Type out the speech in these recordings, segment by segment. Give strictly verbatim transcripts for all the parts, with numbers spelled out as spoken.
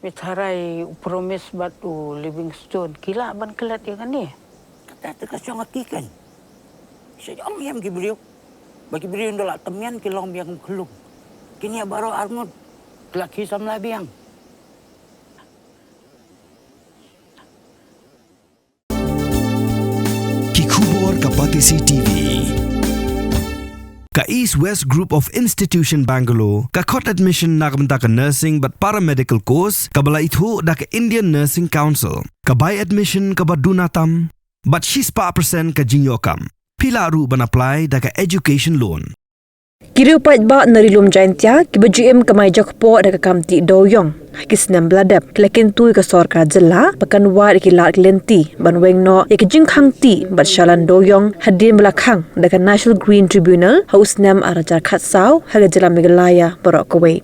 Pyrthei u Promise bad u Livingstone ki lah ban klet ïa kane. Kata te ka shong ha ki kan. Sha jong ïam ki briew. Ba ki briew nda la temian ki long biang khlung. Kine baroh arngut. Ki la ki samla biang. Ki khubor ka Batesi T V. Ka East West Group of Institution Bangalore ka khot admission na ka bynta ka nursing bad paramedical course kaba la ithuh da ka Indian Nursing Council. Ka bai admission kaba duna tam bad shispah percent ka jingïoh kam. Phi lah ruh ban apply da ka education loan. Ki riew paidbah na Ri Lum Jaintia kiba ju im kamai jakpoh da ka kam tih dewïong ha ki snem ba la dep ki la kyntu ïa ka sorkar jylla ba kan wad ïa ki lad ki lynti ban weng noh ïa ka jingkhang tih bad shalan dewïong hadien ba la khang da ka National Green Tribunal ha u snem ar hajar khatsaw ha ka jylla Meghalaya baroh kawei.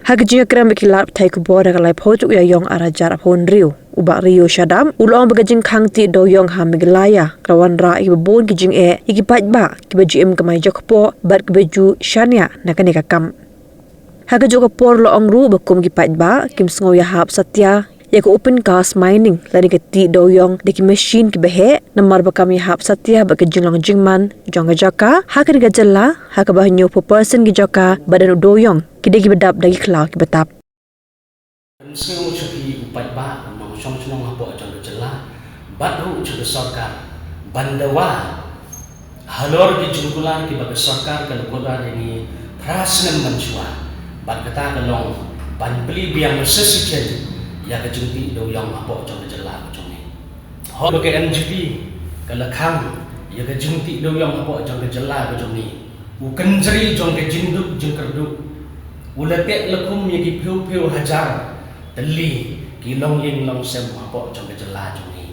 Ha ka jingïakren bad ki lad pathai khubor ha ka laiphew tarik u Ïaïong ar hajar arphew hynriew, u Bah Rio Shadap u la ong ba ka jingkhang tih dewïong ha Meghalaya ka la wanrah ïa kiba bun ki jingeh ïa ki paidbah kiba ju im kamai jakpoh bad kiba ju shaniah na kane ka kam. Ha kajuh ka por la ong ruh ba kum ki paidbah kim sngew ïahap satia ïa ka open cast mining lane ka tih dewïong da ki machine kiba heh namar ba kam ïahap satia bad ka jinglong jingman jong ka jaka ha kane ka jylla ha kaba hynñiewphew percent ki jaka ba don u dewïong ki dei kiba dap da ki khlaw kiba tap. Pynsngew sha phi u paidbah u nongshong shnong hapoh jong ka jylla bad ruh sha ka sorkar ban dawa halor ki jingkular kiba ka sorkar ka la kular ïa ngi phra snem mynshuwa bad kata ka long ban plie biang shisien ïa ka jingtih dewïong hapoh jong ka jylla ka jong ngi. Haba ka N G P ka la khang ïa ka jingtih dewïong hapoh jong ka jylla ka jong ngi, u kynjri jong ka jingduk jingkyrduh u la teh la kum ïa ki phew phew hajar tylli ki longïing longsem hapoh jong ka jylla jong ngi.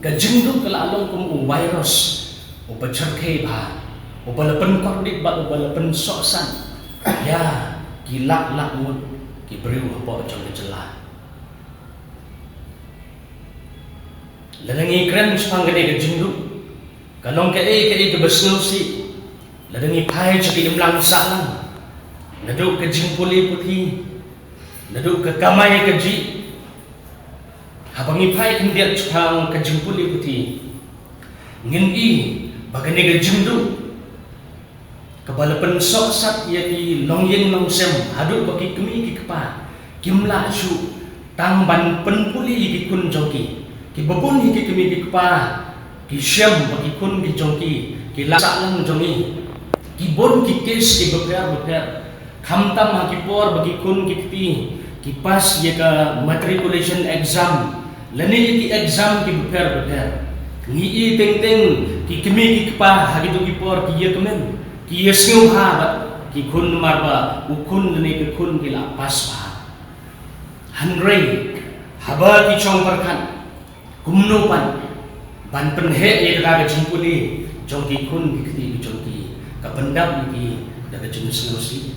Ka jingduk ka la long kum u virus uba cherkhei bha, uba la pynkordit bad uba la pynsohsat ïa ki lak lak ngut ki briew hapoh jong ka jylla. Lada ngi kren shaphang kane ka jingduk, ka long kaei kaei kaba sngewsih. Lada ngi phai sha ka imlang sahlang, naduh ka jingpule puthi, naduh ka kamai kajih. Haba ngi phai khyndiat shaphang ka jingpule puthi, ngin i ba kane ka jingduk kaba la pynsohsat ïa ki longïing longsem haduh ba ki kmie ki kpa kim lah shuh tang ban pynpule ïa ki khun jong ki. Kiba bun hi ki kmie ki kpa ki shem ba ki khun ki jong ki ki la sahlang jong ngi. Ki bun ki case kiba pher ba pher, khamtam ha ki por ba ki khun ki kti ki pass ïa ka matriculation exam lane ïa ki exam kiba pher ba pher. Ngi i teng teng ki kmie ki kpa ha kito ki por ki ïa kmen, ki ïa sngewbha bad ki khun namar ba u khun lane ki khun ki la pass bha. Hynrei haba ki shong pyrkhat, kumno pat ban pynheh ïa kata ka jingpule jong ki khun ki kti ki jong ki, ka pyndap ïa ki da ka jingsngewsih.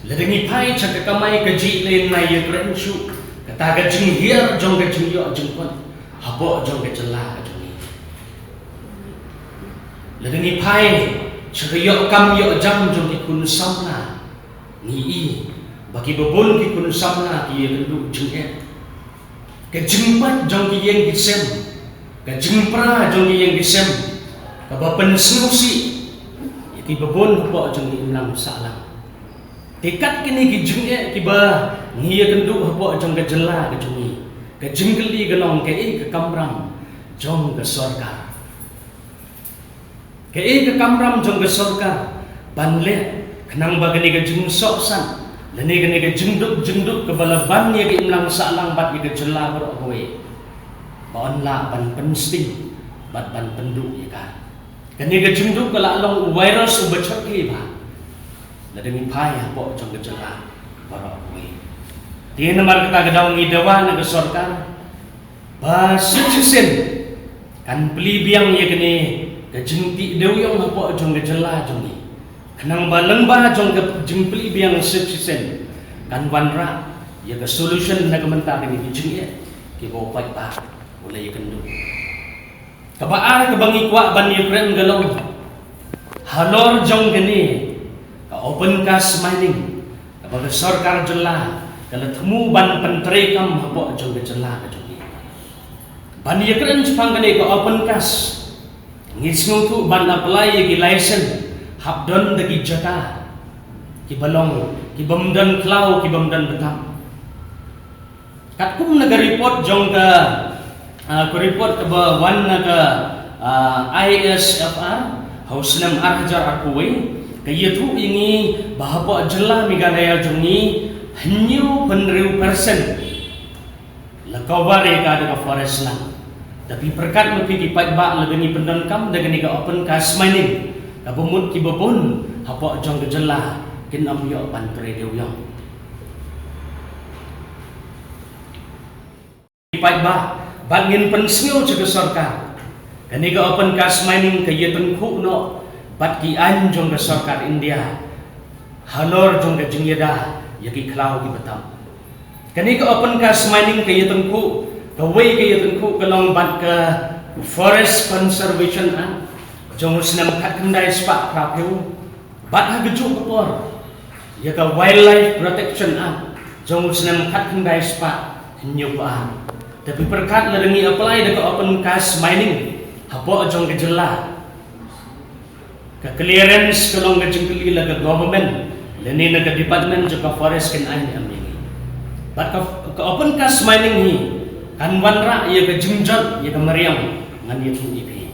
Lada ngi phai sha ka kamai kajih lane ngi ïa kren shuh kata ka jinghiar jong ka jingïoh jingkot hapoh jong ka jylla ka jong ngi. Lada ngi phai sha ka ïoh kam ïoh jam jong ki khun samla, ngi i ba kiba bun ki khun samla ki ïa kynduh jingeh. Ka jingpait jong ki ïing ki sem, ka jingpra jong ki ïing ki sem, kaba pynsngewsih ïa kiba bun hapoh jong ki imlang sahlang. Te kat kine ki jingeh kiba ngi ïa kynduh hapoh jong ka jylla ka jong ngi, ka jingkylli ka long kaei ka kamram jong ka sorkar. Kaei ka kamram jong ka sorkar ban leh khnang ba kane ka jingsohsat lane kane ka jingduk jingduk kaba la ban ïa ka imlang sahlang bad ïa ka jylla baroh kawei, ba yn lah ban pynsting bad ban pynduh ïa ka. Kane ka jingduk ka la long u virus uba cherkhei bha. Lada ngi phai hapoh jong ka jylla baroh kawei. Te namar kata ka daw ngi dawa na ka sorkar ba shisien kan plie biang ïa kane ka jingtih dewïong hapoh jong ka jylla jong ngi, khnang ba lyngba jong ka jingplie biang shisien kan wanrah ïa ka solution na ka bynta kane ka jingeh kiba u paidbah u la ïa kynduh. Kaba ar kaba ngi kwah ban ïa kren ka long halor jong kane ka open cast mining kaba ka sorkar jylla Ka la thmu ban pyntreikam hapoh jong ka jylla ka jong ngi. Ban ïakren shaphang kane ka open cast, ngi sngewthuh ban apply ïa ki license hap don da ki jaka kiba long, kibym don khlaw, kibym don btam. Katkum na ka report jong ka, ah, ka report kaba wan na ka, ah, I S F R ha u snem ar hajar arphew wei, ka ïathuh ïa ngi ba hapoh jylla Meghalaya jong ngi hynñiew phew hynriew percent la cover ïa ka da ka forest land. Te phi pyrkhat ma phi ki paidbah, lada ngi pyndonkam da kane ka open cast mining, kaba mut kiba bun hapoh jong ka jylla kin ym ïoh ban trei dewïong. Paidbah, bad ngin pynsngew sha ka sorkar. Kane ka open cast mining ka ïatyngkhuh noh bad ki aiñ jong ka sorkar India halor jong ka jingïada ïa ki khlaw kiba tam. Kane ka open cast mining ka ïatyngkhuh, kawei ka ïatyngkhuh ka long bad ka Forest Conservation Act jong u snem khatkhyndai spah phraphew, bad ha kajuh ka por ïa ka Wildlife Protection Act jong u snem khatkhyndai spah hynñiewphew ar. Te phi pyrkhat, lada ngi apply da ka open cast mining hapoh jong ka jylla, ka clearance ka long ka jingkylli, la ka government lane na ka department jong ka forest kin ai ne em ïa ngi? Bad ka, ka open cast mining hi kan wanrah ïa ka jingjot, ïa ka mariang, ngan ïathuh ïa phi.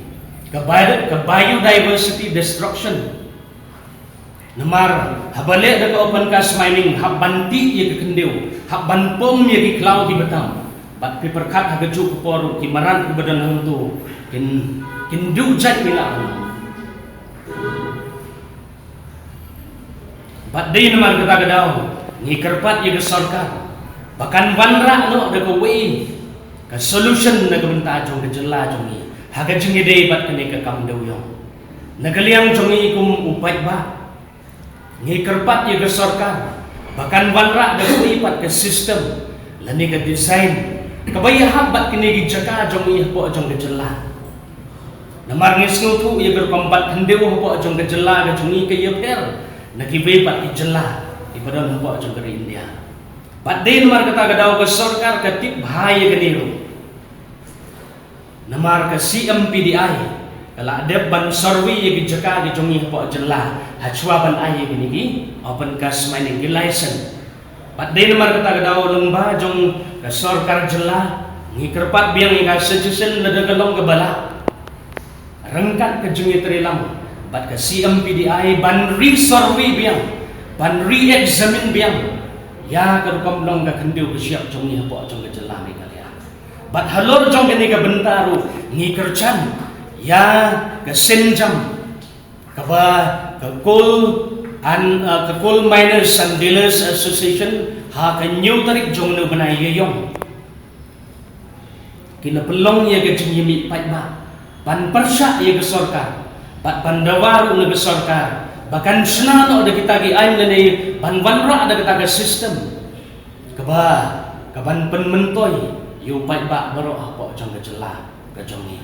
Ka bio-, ka biodiversity destruction. Namar haba leh da ka open cast mining, hap ban tih ïa ka khyndew, hap ban pom ïa ki khlaw kiba tam. Bad phi pyrkhat, ha kajuh ka por ki mrad kiba don hangto kin, kin duh jait ïa la. Bad dei namar kata ka daw ngi kyrpad ïa ka sorkar ba kan wanrah noh da kawei ka solution na ka bynta jong ka jylla jong ngi ha ka jingïadei bad kane ka kam dewïong. Na ka liang jong ngi kum u paidbah, ngi kyrpad ïa ka sorkar ba kan wanrah da kawei pat ka system lane ka design kaba ïahap bad kine ki jaka jong ngi hapoh jong ka jylla. Namar ngi sngewthuh ïa ka rukom bat khyndew hapoh jong ka jylla ka jong ngi ka ïapher na kiwei pat ki jylla kiba don hapoh jong ka ri India. Bad dei namar kata ka daw ka sorkar ka tip bha ïa kane ruh. Namar ka C M P D I ka la dep ban survey ïa ki jaka ki jong ngi hapoh jylla hashwa ban ai ïa kine ki open cast mining ki license. Bad dei namar kata ka daw, lyngba jong ka sorkar jylla, ngi kyrpad biang ïa ka suggestion lada ka long kaba lah, ryngkat ka jingïatreilang bad ka C M P D I, ban re-survey biang, ban re-examine biang ïa ka rukom long ka khyndew ka shyiap jong ngi hapoh jong ka jylla Meghalaya. Bad halor jong kane ka bynta ruh ngi kyrshan ïa ka Synjam, kaba ka Coal and, uh, ka Coal Miners and Dealers Association, ha ka hynñiew tarik jong une u bnai Ïaïong, ki la pynlong ïa ka jingïamih paidbah ban pyrshah ïa ka sorkar bad ban dawa ruh na ka sorkar ba kan shna noh da kita ki aiñ lane ban wanrah da kata ka system kaba, kaban pynmyntoi ïa u paidbah baroh hapoh jong ka jylla ka jong ngi.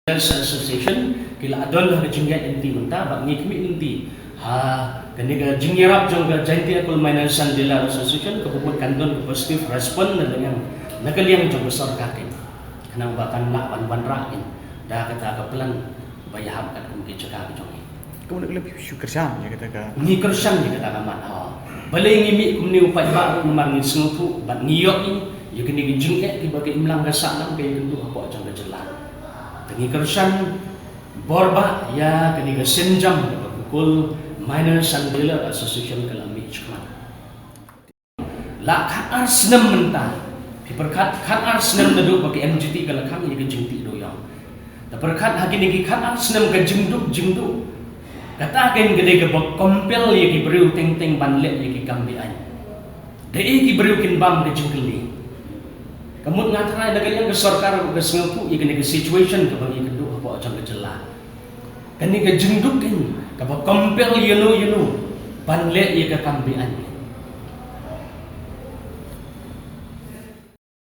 Association ki la don ha ka jingïaid lynti mynta, bad ngi khmih lynti ha kane ka jingïarap jong ka Jaintia Coal Miners and Dealer Association, kaba mut kan don ka positive response na ka liang, na ka liang jong ka sorkar, khnang ba kan lah ban wanrah da kata ka plan ba ïahap katkum ki jaka ki jong ngi. Ka mut ka lem shu kyrshan ïa kata ka, ngi kyrshan ïa kata ka mat, ha. Balei ngi mih kumne u paidbah ruh, namar ngi sngewthuh bad ngi ïohi ïa kine ki jingeh kiba ka imlang ka sahlang ka ïakynduh hapoh jong ka jylla. Te ngi kyrshan bor bha ïa kane ka Synjam, ka Coal Miners and Dealer Association ka la mih shakhmat. La khatar snem mynta, phi pyrkhat, khatar snem naduh ba ka M G T ka la khang ïa ka jingtih dewïong. Te pyrkhat, ha kine ki khatar snem ka jingduk jingduk, kata kein ka dei kaba compel ïa ki briew teng teng ban leh ïa ki kam be-aiñ. Dei ki briew kin bam ka jingkylli. Ka mut nga tharai na ka liang ka sorkar ka sngewthuh ïa kane ka situation kaba ngi ïakynduh hapoh jong ka jylla. Kane ka jingduk kein kaba compel ïano ïano ban leh ïa ka kam be-aiñ.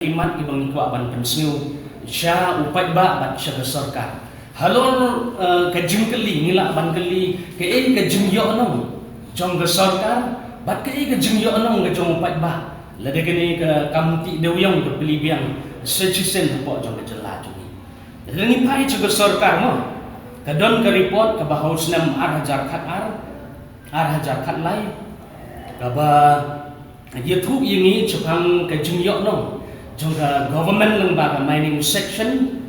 Ki mat kiba ngi kwah ban pynsngew sha u paidbah bad sha ka sorkar. Halor, eh, ka jingkylli, ngi lah ban kylli kaei ka jingïohnong jong ka sorkar Bad kaei ka jingïohnong ka jong u paidbah lada kane ka kam tih dewiong ka plie biang sa shisien hapoh jong ka jylla jong ngi? Lada ngi phai sha ka sorkar mo, ka don ka report kaba ha u snem ar hajar khat ar, ar hajar khat lai, kaba ïathuh ïa ngi shaphang ka jingïohnong jong ka government lyngba ka mining section,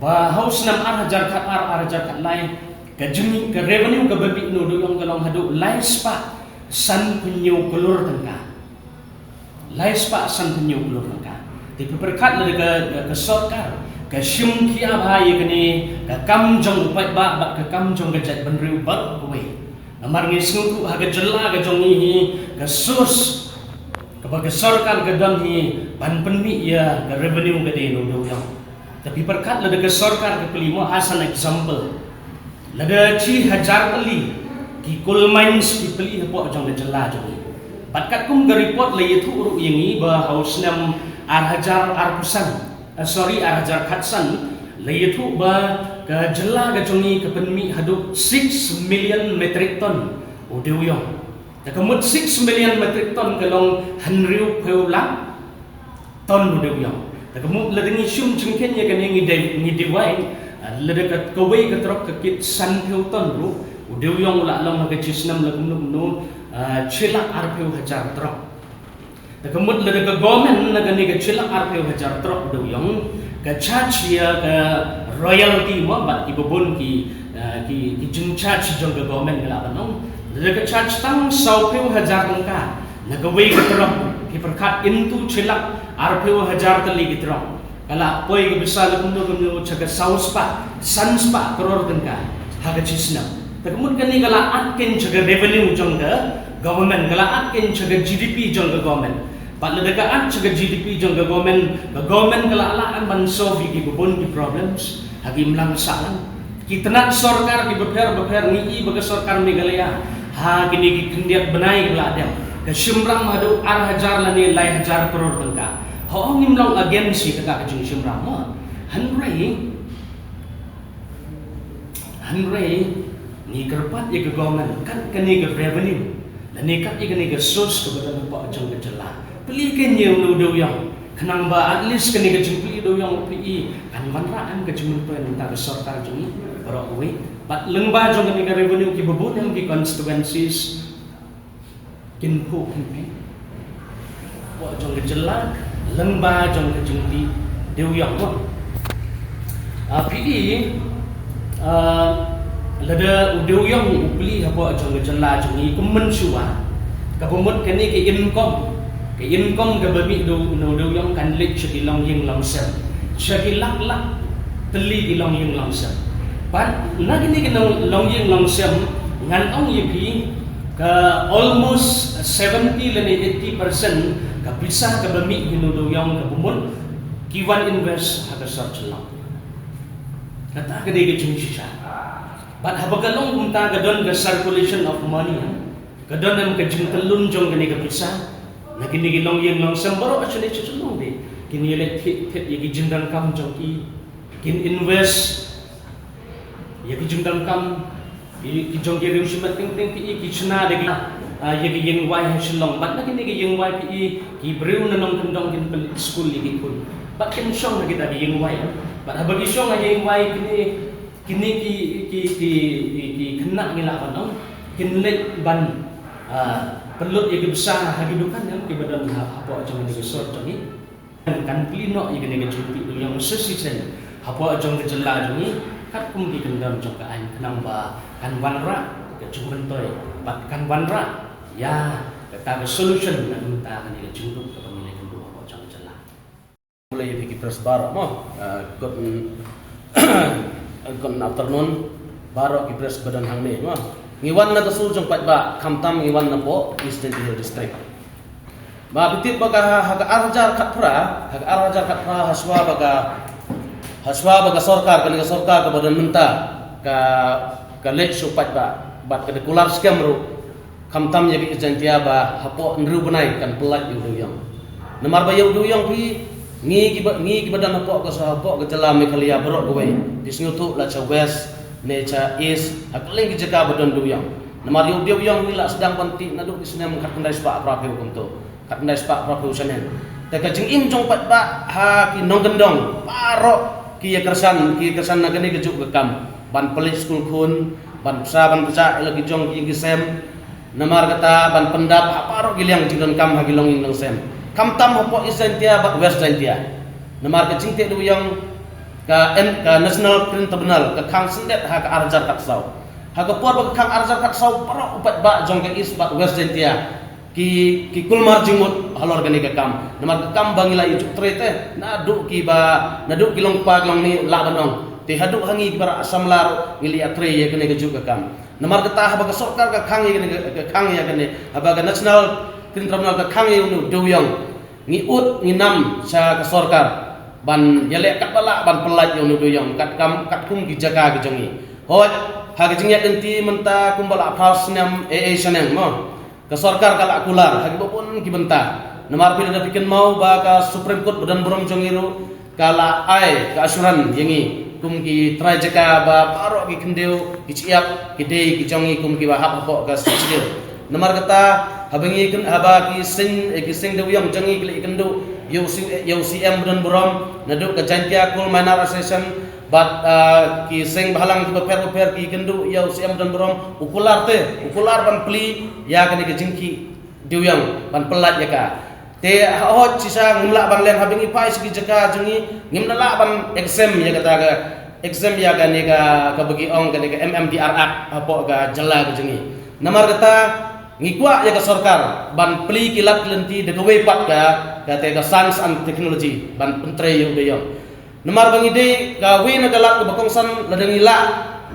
ba ha u snem ar hajar khat ar, ar hajar khat lai, ka jing, ka revenue kaba mih na u dewiong ka long haduh lai spah san phew hynñiew klur tyngka. Lai spah san phew hynñiew klur tyngka. Te phi pyrkhat lada ka, ka, ka sorkar ka shim khia bha ïa kane ka kam jong u paidbah bad ka kam jong ka jaitbynriew baroh kawei. Namar ngi sngewthuh ha ka jylla ka jong ngi hi, ka source kaba ka sorkar ka don hi ban pynmih ïa ka revenue ka dei na u dewiong. Te phi pyrkhat lada ka sorkar ka plie mo, as an example, lada shi hajar tylli ki coal mines ki plie hapoh jong ka jylla jong ngi. Bad katkum ka report la ïathuh ruh ïa ngi ba ha u snem ar hajar arphew san, ah, sorry, ar hajar khat san, la ïathuh ba ka jylla ka jong ngi ka pynmih haduh six million metric ton u dewiong. Te ka mut six million metric ton ka long hynriew phew lak ton u dewiong. Te ka mut lada ngi shim jingkheiñ ïa kane ngi dei, ngi divide, ah, lada ka, kawei ka trok ka kit san phew ton ruh, u dewiong u la long ha ka shi snem la kumno kumno, ah, shi lak arphew hajar trok. Te ka mut lada ka government na kane ka shi lak arphew hajar trok u dewiong ka charge ïa ka royalty mo bad kiba bun ki, ah, ki, ki jingcharge jong ka government ka la ban long. Lada ka charge tang saw phew hajar tyngka na kawei ka trok, phi pyrkhat into shi lak arphew hajar tylli ki trok, ka la poi ka pisa la kumno kumno sha ka saw spah, san spah klur tyngka ha ka shi snem. Te ka mut kane ka la at keiñ sha ka revenue jong ka government, ka la at keiñ sha ka G D P jong ka government. Bad lada ka at sha ka G D P jong ka government, ka government ka la lah ban solve ïa kiba bun ki problems ha ki imlang sahlang. Ki tnat sorkar kiba pher bapher, ngi i ba ka sorkar Meghalaya ha kine ki khyndiat bnai kiba la dep ka shim ram haduh ar hajar lane lai hajar klur tyngka. Ho, ngim long against ïa kata ka jingshim ram mo. Hynrei, hynrei ngi kyrpad ïa ka government, kat kane ka revenue lane kat ïa kane ka source kaba don hapoh jong ka jylla, plie keiñ ïa u dewiong. Khnang ba at least kane ka jingplie dewiong phi i kan wanrah em ka jingmyntoi na ka bynta ka sorkar jong ngi baroh kawei. Bad lyngba jong kane ka revenue kiba bun em ki constituencies kin phuh kin phi hapoh jong ka jylla lyngba jong ka jingtih dewiong mo. Ah, phi i, ah, lada u dewiong u plie hapoh jong ka jylla jong ngi kum mynshuwa, kaba mut kane ka income, ka income kaba mih na u dewiong kan leit sha ki longïing longsem, sha ki lak lak tylli ki longïing longsem. Bad na kine ki long, longïing longsem, ngan ong ïa phi, ka almost seventy lane eighty percent ka pisa kaba mih hi na u dewiong kaba mut ki wan invest ha ka sor Shillong. Kata ka dei ka jingshisha. Bad haba ka long kumta ka don ka circulation of money, ka don em ka jingtyllun jong kane ka pisa na kine ki longïing longsem baroh, actually shisha long de kin ïaleh thied thied ïa ki jingdonkam jong ki, kin invest ïa ki jingdonkam, ïa ki jong ki riew shimet teng teng, phi i ki shna da ki, ah, ïa ki ïingwai ha Shillong. Bad na kine ki ïingwai phi i ki briew na nongkyndong kin pynleit skul ïa ki khun. Bad kin shong ha kita ki ïingwai, eh. Bad haba ki shong ha ïingwai kine, kine ki, ki, ki, ki, ki khynnah ngi lah ban ong kin leit ban, ah, pynlut ïa ki pisa ha ki dukan, eh, kiba don ha, hapoh jong kine ki sor jong ngi. Kan plie noh ïa kane ka jingtih dewiong sa shisien hapoh jong ka jylla jong ngi katkum ki kyndon jong ka aiñ, khnang ba kan wanrah ka jingmyntoi bad kan wanrah ïa kata ka solution na ka bynta kane ka jingduk kaba ngi la ïakynduh hapoh jong ka jylla. Khublei ïa phi ki press baroh mo, ah, good, good afternoon baroh ki press ba don hangne mo. Ngi wan na ka sur jong paidbah, khamtam ngi wan napoh East Jaintia Hills District. Ba phi tip ba ka ha ka ar hajar khatphra, ha ka ar hajar khatphra, hashwa ba ka, hashwa ba ka sorkar, kane ka sorkar kaba don mynta ka, ka leit sha u paidbah bad ka da kular skhem ruh, khamtam ïa ka East Jaintia, ba hapoh hynriew bnai kan pyllait ïa u dewiong. Namar ba ïa u dewiong phi, ngi kiba, ngi kiba don hapoh ka, hapoh ka jylla Meghalaya baroh kawei, phi sngewthuh la sha West ne sha East, ha kylleng ki jaka ba don dewiong. Namar ïa u dewïong ngi la sdang ban tih naduh ki snem khatkhyndai spah phraphew kumto, khatkhyndai spah phraphew shaneng. Te ka jingim jong paidbah ha ki nongkyndong baroh ki ïa kyrshan, ki ïa kyrshan na kane kajuh ka kam ban pynleit skul khun, ban pynsa ban pynsa ïa la ki jong ki ïing ki sem. Namar kata ban pyndap ha baroh ki liang jingdonkam ha ki longïing longsem, khamtam hapoh East Jaintia bad West Jaintia. Namar ka jingteh dewïong, ka N- ka National Crime Tribunal ka khang syndet ha ka ar hajar khatsaw. Ha ka por ba ka khang ar hajar khatsaw, baroh u paidbah jong ka East bad West Jaintia ki ki kulmar jingmut halor kane ka kam. Namar ka kam ba ngi la ïa ju trei te naduh kiba, naduh ki longkpa ki longkmie lah ban ong. Te haduh ha ngi kiba rah samla ruh ngi la ïa trei ïa kane kajuh ka kam. Namar kata haba ka sorkar ka khang ïa kane ka, ka khang ïa kane, haba ka National Crime Tribunal ka khang ïa une u dewïong, ngi ud ngi nam sha ka sorkar ban ïaleh katba lah ban pyllait ïa une u dewïong katkam katkum ki jaka ki jong ngi. Hooid, ha ka jingïaid lynti mynta kumba la phra snem, eh, eh, shaneng mo, ka sorkar ka la kular ha kiba bun ki bynta. Namar phi la da phi kynmaw ba ka Supreme Court ba don burom jong ngi ruh ka la ai ka assurance ïa ngi kum ki trai jaka ba baroh ki khyndew ki shyiap ki dei ki jong ngi kum kiba hap hapoh ka Sixth Schedule. Namar kata haba ngi kyn- haba ki seng, eh, ki seng dewïong jong ngi ki la ïakynduh ïa u C- ïa u C M ba don burom, naduh ka Jaintia Coal Miner Association bad, ah, ki seng bhalang kiba pher ba pher ki kynduh ïa u C M ba don burom, u kular te, u kular ban plie ïa kane ka jingkhih dewïong ban pyllait ïa ka. Te hooid shisha ngim lah ban leh, haba ngi phai sha ki jaka jong ngi ngim da lah ban exempt ïa kata ka, exempt ïa kane ka, kaba ki ong kane ka M M D R Act hapoh ka jylla ka jong ngi. Namar kata ngi kwah ïa ka sorkar ban plie ki lad ki lynti da kawei pat ka, kata ka science and technology ban pyntrei ïa u dewïong. Namar ba ngi dei kawei na ka lad kaba kongsan, lada ngi lah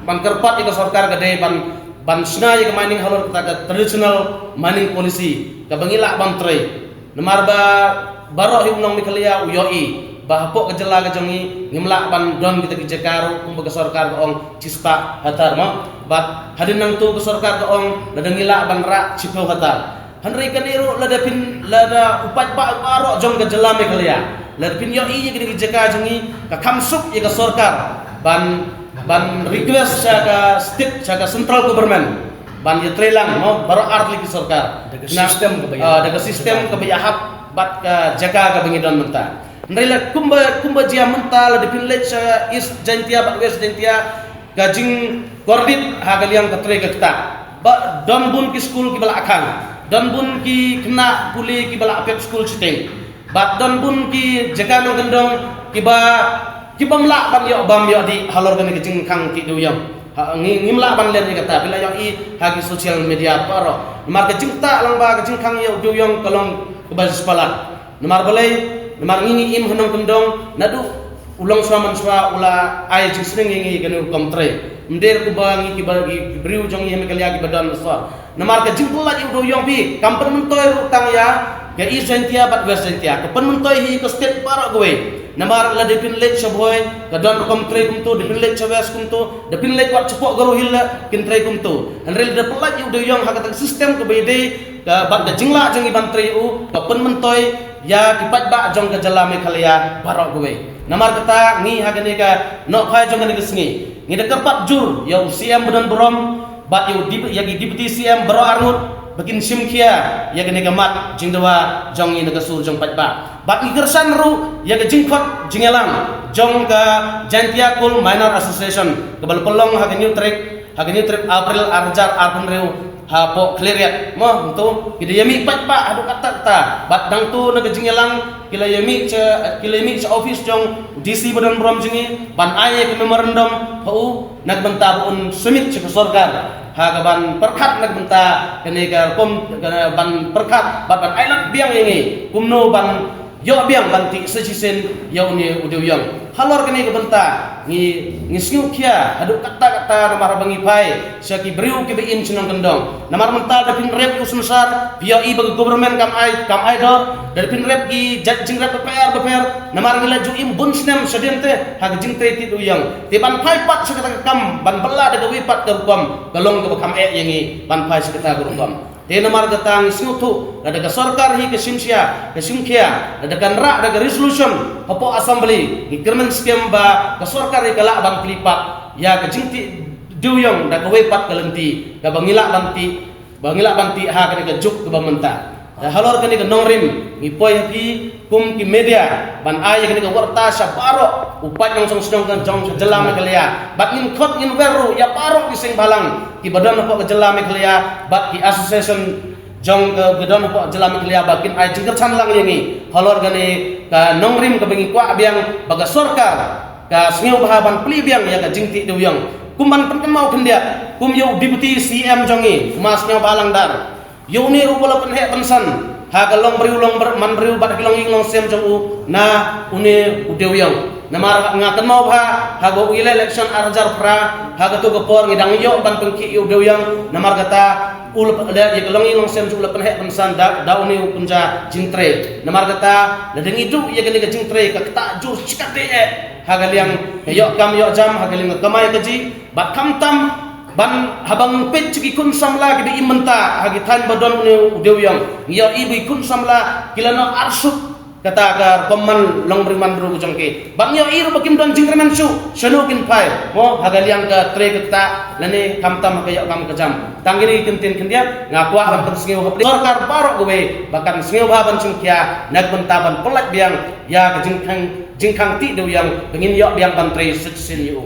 ban kyrpad ïa ka sorkar ka dei ban, ban shna ïa ka mining halor kata ka traditional mining policy kaba ngi lah ban trei. Namar ba baroh hi u nong Meghalaya u ïohi ba hapoh ka jylla ka jong ngi ngim lah ban don kita ki jaka ruh kumba ka sorkar ka ong shispah hektar mo. Bad hadien nangtu ka sorkar ka ong lada ngi lah ban rah shiphew hektar. Hynrei kane ruh lada phin, lada u paidbah baroh jong ka jylla Meghalaya lada phin ïohi ïa kine ki jaka jong ngi, ka kham suk ïa ka sorkar ban, ban request sha ka state, sha ka central government ban ïatreilang mo baroh ar tylli ki sorkar. Da ka system kaba ïahap. Ah, da ka system kaba ïahap bad ka jaka kaba ngi don mynta. Hynrei la kumba, kumba jia mynta lada phin leit sha East Jaintia bad West Jaintia, ka jingkordit ha ka liang ka trei ka ktah. Ba don bun ki skul kiba la khang, don bun ki khynnah pule kiba la pep skul shiteng. Bad don bun ki jaka nongkyndong kiba, kibym lah ban ïoh bam ïoh dih halor kane ka jingkhang ki dewïong. Ha, ngi, ngim lah ban leh ïa kata, phi la ïohi ha ki social media baroh. Namar ka jingktah lang ba ka jingkhang ïa u dewïong ka long kaba shispah lad. Namar balei, namar ngi ngi im ha nongkyndong, naduh u longshuwa manshuwa u la ai jingsneng ïa ngi kane ka rukom trei. Ym dei kumba ngi kiba, ki briew jong ngi ha Meghalaya kiba don sor. Namar ka jingpyllait ïa u dewïong phi kam pynmyntoi ruh tang ïa ka East Jaintia bad West Jaintia, ka pynmyntoi hi ka state baroh kawei. Namar lada phin leit sha Bhoi ka don rukom trei kumto, da phin leit sha West kumto, da phin leit wat shapoh Garo Hills la kin trei kumto. Hynrei lada pyllait ïa u dewïong ha kata ka system kaba ïadei ka, bad ka jinglah jong ngi ban trei ïa u, ka pynmyntoi ïa ki paidbah jong ka jylla Meghalaya baroh kawei. Namar kata ngi ha kane ka nohphai jong kane ka sngi ngi da kyrpad jur ïa u C M ba don burom bad ïa u dep-, ïa ki deputy C M baroh arngut ba kin shim khia ïa kane ka mat jingdawa jong ngi na ka sur jong paidbah. Bad ngi kyrshan ruh ïa ka jingkhot jingïalang jong ka Jaintia Coal Miner Association kaba la pynlong ha ka hynñiew tarik, ha ka hynñiew tarik April ar hajar arphew hynriew hapoh Khliehriat. Mo, hangto ki da ïamih paidbah haduh katta katta. Bad nangto na ka jingïalang ki la ïamih sha, ki la ïamih sha office jong u D C ba don burom jong ngi ban ai ïa ka memorandum ha u na ka bynta ba un submit sha ka sorkar ha kaban pyrkhat na ka bynta kane ka rukom, ka ban pyrkhat bad ban ailad biang ïa ngi kumno ban ïoh biang ban tih sa shisien ïa une u dewïong. Halor kane ka bynta ngi, ngi sngewkhia haduh katta katta namar haba ngi phai sha ki briew kiba im sha nongkyndong. Namar mynta da phin rep ïa u synshar phi ïohi ba ka government kam ai, kam ai dor. Da phin rep ki jait jingrep bapher bapher. Namar ngi la ju im bun snem shadien te ha ka jingtrei tih dewïong. Te ban phai pat sha kata ka kam ban bylla da kawei pat ka rukom ka long kaba kham eh ïa ngi ban phai sha kata ka rukom. Te namar kata ngi sngewthuh lada ka sorkar hi ka shim shia, ka shim khia, lada kan rah da ka resolution hapoh assembly, ngi kyrmen skhem ba ka sorkar hi ka lah ban plie pat ïa ka jingtih Dewiong da kawei pat ka lynti kaba ngi lah ban tih, ba ngi lah ban tih ha kane ka juk kaba mynta. Da halor kane ka nongrim ngi poi ha phi kum ki media ban ai ïa kane ka warta sha baroh u paid nongshong shnong ka jong ka jylla Meghalaya. Bad ngin khot ngin wer ruh ïa baroh ki seng bhalang kiba don hapoh ka jylla Meghalaya bad ki association jong ka, ka don hapoh jylla Meghalaya ba kin ai jingkyrchan lang ïa ngi halor kane ka nongrim kaba ngi kwah biang ba ka sorkar ka sngewbha ban plie biang ïa ka jingtih dewiong. Kum ban pynkynmaw khyndiat kum ïa u Deputy C M jong ngi, u Ma Sniawbhalang Dhar, ïa une ruh ba la pynheh pynsan ha ka longbriew longbriew manbriew bad ki longïing longsem jong u na une u dewiong. Namar nga kynmaw bha ha ka u ïaleh election ar hajar phra, ha kato ka por ngi dang ïoh ban pynkhih ïa u dewiong, namar kata u la pynheh ïa ka longïing longsem jong u, la pynheh pynsan da, da une u pynja jingtrei. Namar kata lada ngi duh ïa kane ka jingtrei ka ktah jur shikatdei eh ha ka liang ka ïoh kam ïoh jam, ha ka liang ka kamai kajih, bad khamtam ban haba ngi peit sha ki khun samla kiba im mynta ha ki thaiñ ba don une u dewiong, ngi ïohi ba ki khun samla ki la noh arsut kata ka rukom man longbriew manbriew ka jong ki. Bad ngi ïohi ruh ba kim don jingkyrmen shuh shano kin phai, mo, ha ka liang ka trei ka ktah lane khamtam ha ka ïoh kam ka jam. Tang kine ki kyntien khyndiat nga kwah ban pynsngew ha pdeng sorkar baroh kawei ba kan sngewbha ban shim khia na ka bynta ban pyllait biang ïa ka jingkhang, jingkhang tih dewiong ba ngin ïoh biang ban trei shisien ïa u.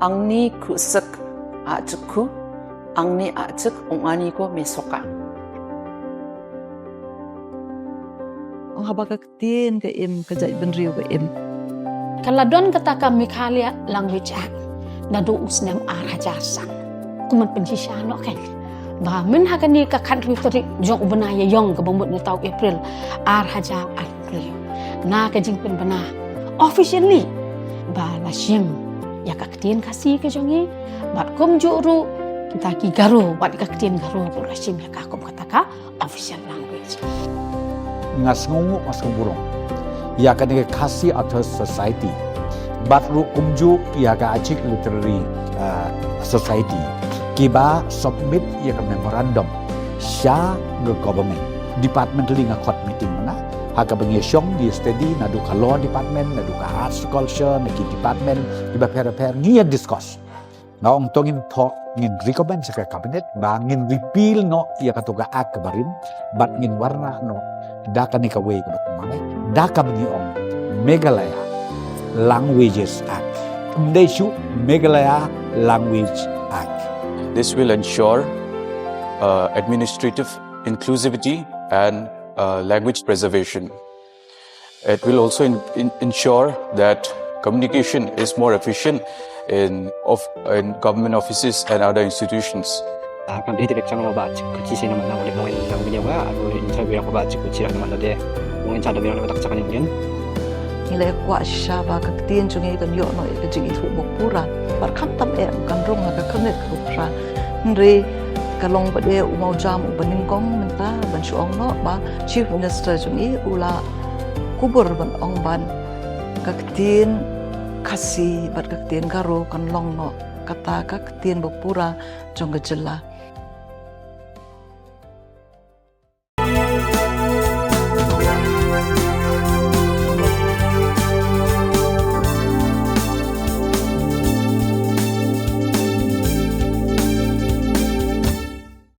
Angni kru sek a chuk khu, angni a chuk ong ani ko me soka. Ong haba ka ktien ka im ka jaitbynriew ka im. Ka la don kata ka Meghalaya Language Act naduh u snem ar hajar san. Kumban pynshisha noh kein ba myn ha kane ka khathynriew tarik jong u bnai Ïaïong kaba mut mynta u April ar hajar arphew hynriew, na ka jingpynbna officially ba la shim ïa ka ktien Khasi ka jong ngi, bad kumjuh ruh kita ki Garo bad ka ktien Garo ruh la shim ïa ka kum kata ka official language. Nga sngewnguh, nga sngewburom ïa kane ka Khasi Authors Society bad ruh kumjuh ïa ka Achik Literary, uh, Society kiba submit ïa ka memorandum sha ka government. Departmentally nga khot meeting mynta ha kaba ngi shong, ngi study, naduh ka law department, naduh ka arts culture, na ki department kiba pher pher ngi ïa discuss. Nga ong to ngin thoh, ngin recommend sha ka cabinet ba ngin repeal noh ïa kato ka act kaba rim bad ngin wanrah noh da kane kawei kaba thymmai, da kaba ngi ong Meghalaya Languages Act. Ym dei shuh, Meghalaya Language Act. This will ensure, uh, administrative inclusivity and, uh, language preservation. It will also in-, in-, ensure that communication is more efficient in of-, in government offices and other institutions. Ah, kan dei direct chang ba chik kuchi sina mana boleh mungkin yang bini ba, aku interview aku ba chik kuchi rak mana deh. Mungkin chada bilang tak chak ni mungkin. Ngi la kwah shisha ba ka ktien jong ngi kan ïoh noh ïa ka jingithuh bapura. Bad khamtam eh kan rung ha ka khyrnit ka rup phra. Hynrei ka long ba dei u mawjam uba nyngkong mynta ban shu ong noh ba Chief Minister jong ngi u la kubur ban ong ba ka ktien Khasi bad ka ktien Garo kan long noh kata ka ktien bapura jong ka jylla.